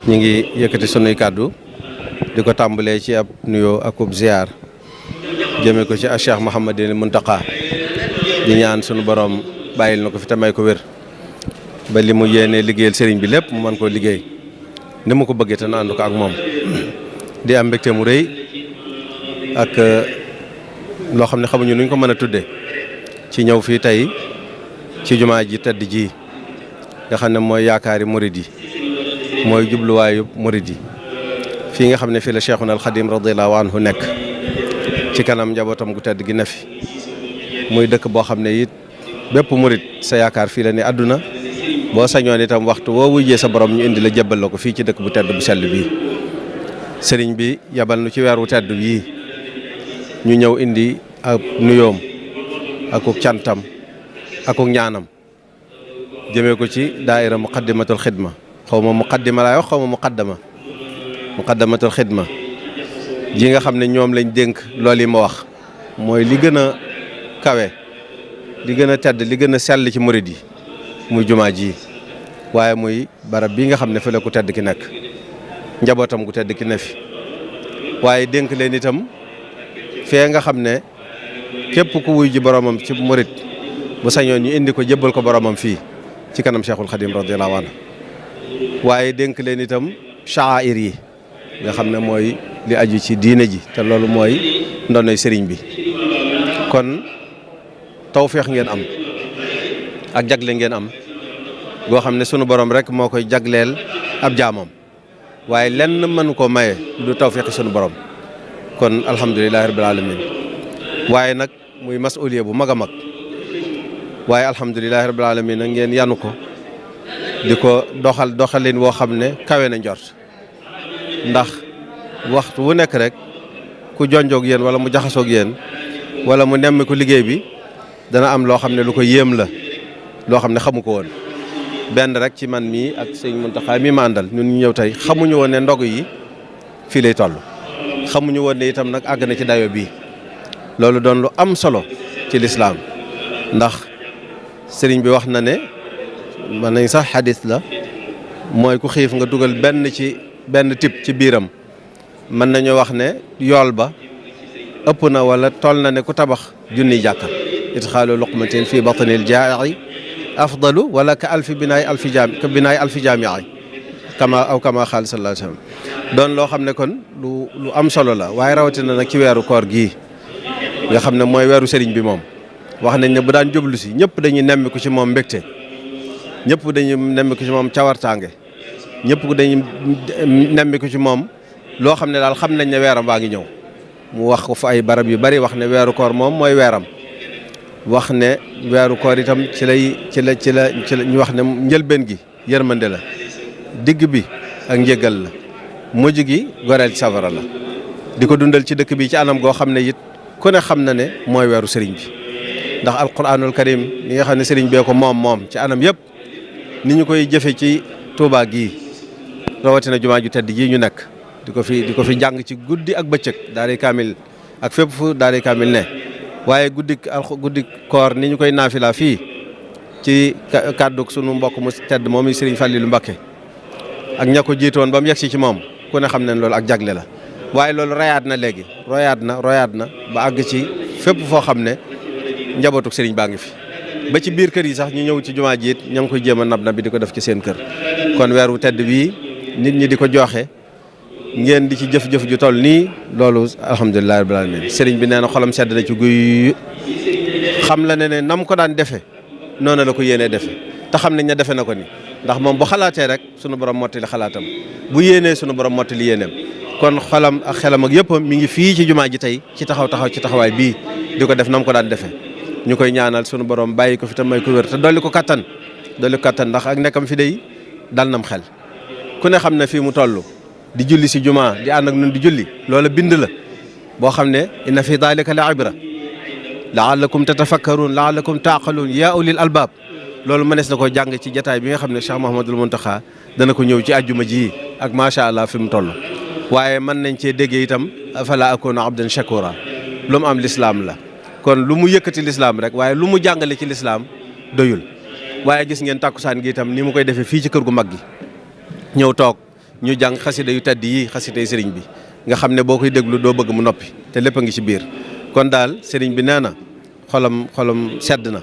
ñi ngi yëkkati sunuy kàddu di ko tàmbalee ci ab nuyoo akub ziar jëme ko ci a Cheikh Mouhamadul Mountakha di ñaan sunu borom bàyyil na ko fi te may ko wér ba li mu yéenee liggéeyal sëriñ bi lépp mu mën koo liggéey ni mu ko bëggee te na ànd ko ak moom di am mbégte mu rëy ak loo xam ne xamuñu nuñ ko mën a tudde ci ñëw fii tey ci jumaa ji tedd ji nga xam ne mooy yaakaari murid yi mooy jubluwaayu murid yi fii nga xam ne fii la Cheikhuna al Xadim radiyallahu anhu nekk ci kanam njabootam gu tedd gi na fi muy dëkk boo xam ne it bépp murid sa yaakaar fii la ne àdduna boo sañoon itam waxtu woo wujjee sa borom ñu indi la jébbal la ko fii ci dëkk bu tedd bu sell bii sëriñ bi yabal nu ci weer wu tedd bii ñu ñëw indi ak nuyoom akuk cantam akuk ñaanam jëmee ko ci daaira muqaddimatul xidma xaw ma muqaddima laay wax xaw ma muqaddamatul xidma ji nga xam ne ñoom lañ dénk loolu yi ma wax mooy li gën a kawe li gën a tedd li gën a sell ci murid yi muy jumaa ji waaye muy barab bi nga xam ne fi la ku tedd ki nekk njabootam gu tedd ki ne fi waaye dénk leen itam fee nga xam ne képp ku wuy ji boromam ci murid bu sañoon ñu indi ko jébbal ko boromam fii ci kanam Cheikhul Khadim radiyallahu anhu waaye dénk leen itam sha'air yi nga xam ne mooy li aju ci diine ji te loolu mooy ndonoy sëriñ bi kon tawfeex ngeen am ak jagle ngeen am goo xam ne sunu borom rek moo koy jagleel ab jaamam waaye lenn mënu ko maye du tawfeexi sunu borom kon alhamdulilahi rabbil alamin waaye nag muy masuliya bu mag a mag waaye alhamdulilahi rabbil alamin nag ngeen yanu ko di ko doxalin woo xam ne kawe na njort ndax waxtu wu nekk rek ku jonjoog yéen wala mu jaxasoog yéen wala mu nemm ko liggéey bi dana am loo xam ne lu ko yéem la loo xam ne xamu ko woon benn rek ci man mii ak sëñ Muntaxa mi ma àndal ñun ñu ñëw tey xamuñu woon ne ndog yi fii lay toll xamuñu woon ne itam nag àgg na ci dayo bii loolu doon lu am solo ci lislaam ndax sëriñ bi wax na ne mën nañ sax xadis la mooy ku xiif nga dugal benn tib ci biiram mën nañu wax ne yool ba ëpp na wala toll na ne ku tabax junniy jàkka idxaalu luqmatin fi batnil jaa'i afdalu wala ka binaay alfi jaami'i kama xaal sallallahu alayhi wasallam doon loo xam ne kon lu am solo la waaye rawatina nag ci weeru koor gii nga xam ne mooy weeru sëriñ bi moom wax nañ ne bu daan jublu si ñëpp dañuy nemmiku ci moom mbégte ñëpp dañuy nemmiku ci moom cawartaange ñëpp dañuy nemmiku ci moom loo xam ne daal xam nañ ne weeram baa ngi ñëw mu wax ko fa ay barab yu bari wax ne weeru koor moom mooy weeram wax ne weeru koor itam ci la ñu wax ne njëlbeen gi yërmande la digg bi ak njëgal la mujj gi goreel ci safara la di ko dundal ci dëkk bi ci anam goo xam ne it ku ne xam na ne mooy weeru sëriñ bi ndax alquranul karim li nga xam ne sëriñ bee ko moom ci anam yëpp ni ñu koy jëfe ci Tuubaa gii rawatina jumaa ju tedd ji ñu nekk di ko fi jàng ci guddi ak bëccëg daari kaamil ak fépp fu daari kaamil ne waaye guddi koor ni ñu koy naafila fii ci kàddug sunu mbokk mu tedd moom i Sëriñ Fallilu Mbakke ak ña ko jiitoon ba mu yegsi ci moom ku ne xam ne loolu ak jagle la waaye loolu royaat na léegi royaat na ba àgg ci fépp foo xam ne njabootug sëriñ baa ngi fi ba ci biir kër yi sax ñu ñëw ci jumaa ji it ña ngi koy jéem a nab bi di ko def ci seen kër kon weer wu tedd bii nit ñi di ko joxe ngeen di ci jëf-jëf ju toll nii loolu alhamdulilah rabbil alamin sëriñ bi nee na xolam sedd na ci guy xam la ne nam ko daan defe noonu la ko yéenee defe te xam nañ ne defe na ko ni ndax moom bu xalaatee rek sunu borom mottali xalaatam bu yéenee sunu borom mottali yéeneem kon xolam ak xelam ak yëpp mi ngi fii ci jumaa ji tey ci taxawaay bii di ko def nam ko daan defee ñu koy ñaanal sunu borom bàyyi ko fi te may ko wér te dolli ko kattan ndax ak nekkam fi day dal nam xel ku ne xam ne fii mu toll di julli si jumaa di ànd ak ñun di julli loola bind la boo xam ne inna fi dalika la ibra laallakum tatafakkarun laallakum taqalun yaa ulil albab loolu mënees na ko jàng ci jataay bi nga xam ne Cheikh Mouhamadul Mountakha dana ko ñëw ci àjjuma ji ak macha allah fi mu toll waaye mën nañ cee déggee itam afala akunu abdan shakura lu mu am lislaam la kon lu mu yëkkati lislaam rek waaye lu mu jàngale ci lislaam doyul waaye gis ngeen tàkkusaan gi itam ni mu koy defee fii ci kër gu mag gi ñëw toog ñu jàng xasida yu tedd yi xasida sëriñ bi nga xam ne boo koy déglu doo bëgg mu noppi te lépp a ngi ci biir kon daal sëriñ bi nee na xolam sedd na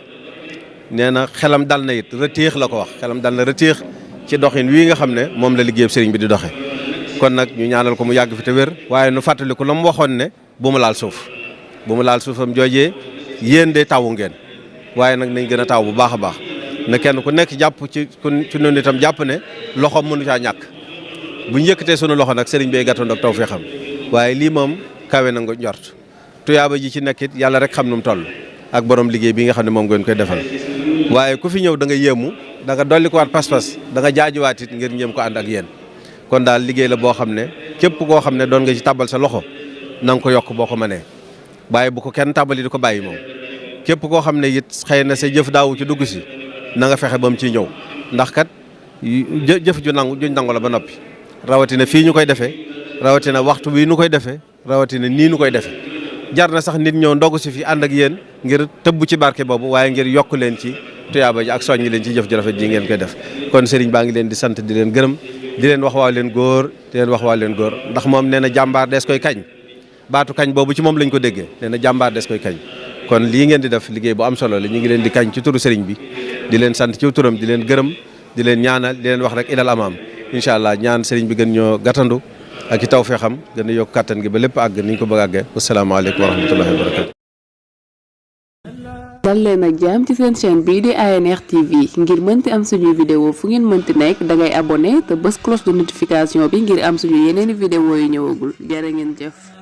nee na xelam dal na it rëtéex la ko wax xelam dal na rëtéex ci doxin wii nga xam ne moom la liggéeyam sëriñ bi di doxe kon nag ñu ñaanal ko mu yàgg fi te wér waaye nu fàttaliku la mu waxoon ne bu mu laal suuf bu mu laal suufam joojee yéen de tawu ngeen waaye nag nañ gën a taw bu baax a baax na kenn ku nekk jàpp ci noonu itam jàpp ne loxoom mënu caa ñàkk bu ñu yëkkatee sunu loxo nag sëriñ bee gàttandoog taw fee xam waaye lii moom kawe na nga njort tuyaaba ji ci nekkit yàlla rek xam nu mu toll ak borom liggéey bi nga xam ne moom ngeen koy defal waaye ku fi ñëw da nga yéemu da nga dolli ko waat pas-pas da nga jaajuwaat it ngir ñëm ko ànd ak yéen kon daal liggéey la boo xam ne képp koo xam ne doon nga ci tàbbal sa loxo na nga ko yokk boo ko mënee waaye bu ko kenn tàbbali di ko bàyyi moom képp koo xam ne it xëy na sa jëf daawu ci dugg si na nga fexe ba mu ciy ñëw ndax kat jëf juñ nangu la ba noppi rawatina fii ñu koy defee rawatina waxtu bii nu koy defee rawatina nii nu koy defee jar na sax nit ñëw ndogu si fi ànd ak yéen ngir tëbb ci barke boobu waaye ngir yokk leen ci tuyaaba ji ak soññi leen ci jëf ju rafet ji ngeen koy def kon sëriñ baa ngi leen di sant di leen gërëm di leen wax waa leen góor di leen wax waa leen góor ndax moom nee na jàmbaar des koy kañ baatu kañ boobu ci moom lañ ko déggee nee na jàmbaar des koy kañ kon lii ngeen di def liggéey bu am solo la ñu ngi leen di kañ ci turu sëriñ bi di leen sant ci turam di leen gërëm di leen ñaanal di leen wax rek ilal amaam incha allah ñaan sëriñ bi gën ñoo gàttandu ak ci taw fee xam gën a yokk kàttan gi ba lépp àgg ni ñu ko bëgg a àggee wasalaamaaleykum wa rahmatullahi wa barakatu dal leen ak jàmm ci seen chaîne bii di ANR TV ngir mënti am suñuy vidéo fu ngeen mënti nekk dangay abonné te bës cloche de notification bi ngir am suñu yeneeni vidéo yu ñëwagul jërë ngeen jëf